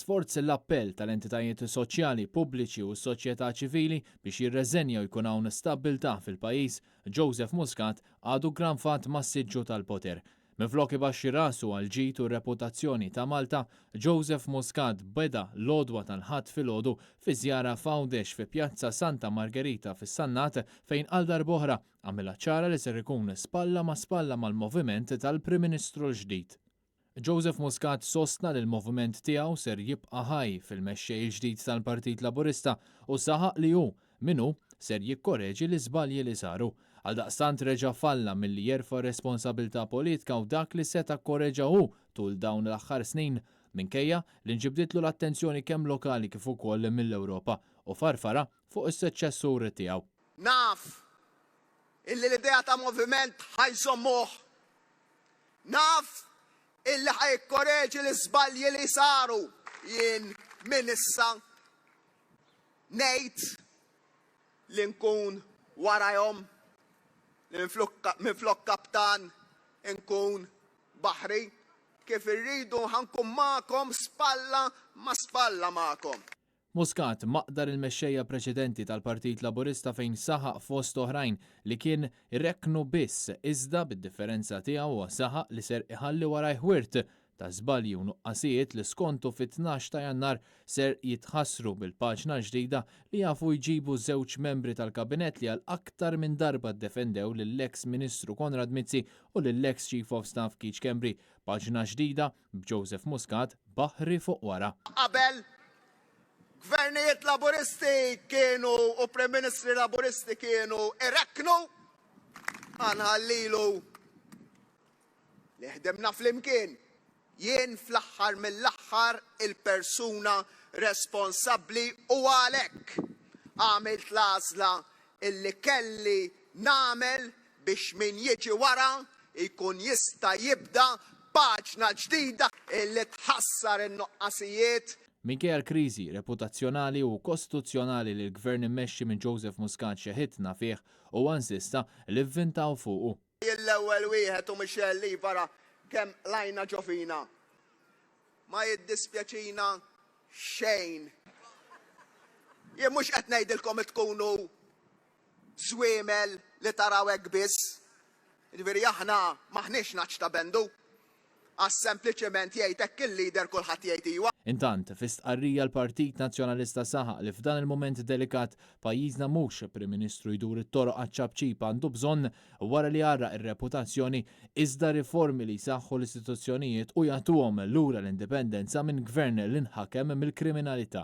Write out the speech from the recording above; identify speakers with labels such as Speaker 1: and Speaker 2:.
Speaker 1: Sforz l-appell tal-entitajiet soċjali, pubbliċi u s-soċjetà ċivili biex jirreżenja u jkun hawn stabbiltà fil-pajjiż, Joseph Muscat għadu ggranfat mas-siġġu tal-poter. Minflok ibaxxi rasu għall-ġid u r-reputazzjoni ta' Malta, Joseph Muscat beda l-għodwa tal-Ħadd filgħodu fi żjara f'Għawdex fi Pjazza Santa Margherita fis-Sannat fejn għal darb'oħra għamilha ċara li ser ikun spalla ma' spalla mal-moviment tal-Prim Ministru l-ġdid. Joseph Muscat sostna li l-moviment tiegħu ser jibqa' ħaj fil-mexxej il-ġdid tal-Partit Laburista u saħaq li hu, min hu, ser jikkoreġi l-iżbalji li saru. Għaldaqstant reġa' falla milli jerfa' r-responsabilità politka u dak li seta' kkoreġa hu tul dawn l-aħħar snin, minkejja li nġibditlu l-attenzjoni kemm lokali kif ukoll mill-Ewropa u farfarha fuq is-suċċessur tiegħu.
Speaker 2: Naf illi l-idea ta' moviment ħa jżommuh Naf illi ħa jikkoreġi l-iżbalji li saru. Jien minn issa ngħid li nkun warajhom, li minflok kaptan inkun baħri. Kif irridu ħa nkun magħkom spalla ma' spalla magħkom.
Speaker 1: Muscat maqdar il-mexxejja preċedenti tal-Partit Laburista fejn saħaq fost oħrajn li kien irekknu biss iżda bid-differenza tiegħu huwa saħaq li ser iħalli warajh wirt ta' żbalji u nuqqasijiet li skontu fit-tnax ta' Jannar ser jitħassru bil-paġna l-ġdida li jafu jġibu żewġ membri tal-Kabinett li għal aktar minn darba ddefendew lill-eks Ministru Konrad Mizzi u lill-eks Chief of Staff Keith Schembri. Paġna ġdida b'Joseph Muscat baħri fuq wara.
Speaker 2: Qabel, gvernijiet Laburisti kienu u Prim Ministri Laburisti kienu irekknu, ħa nħallilu li ħdimna flimkien. Jien fl-aħħar mill-aħħar il-persuna responsabbli u għalhekk għamilt l-għażla illi kelli nagħmel biex min jiġi wara jkun jista' jibda paġna ġdida li tħassar in-nuqqasijiet.
Speaker 1: Minkejja l-kriżi reputazzjonali u kostituzzjonali li l-Gvern immexxi minn Joseph Muscat xeħitna fih, huwa insista li vvintaw fuqu.
Speaker 2: Jien l-ewwel wieħed u Michelle iva ra kemm qlajna ġo fina. Ma jiddispjaċina xejn. Jien mhux qed ngħidilkom tkunu żwiemel li taraw hekk biss. Jiġifieri aħna m'aħniex nagħaġ ta' bendu. Għax sempliċement jgħid hekk il-leader kulħadd jgħid iwa.
Speaker 1: Intant, fi stqarrija l-Partit Nazzjonalista saħaq li f'dan il-mument delikat, pajjiżna mhux Prim Ministru jdur it-toroq għaċ-ċapċip għandu bżonn wara li għarraq ir-reputazzjoni iżda riformi li jsaħħu l-istituzzjonijiet u jagħtuhom lura l-indipendenza minn Gvern li nħakem mill-kriminalità.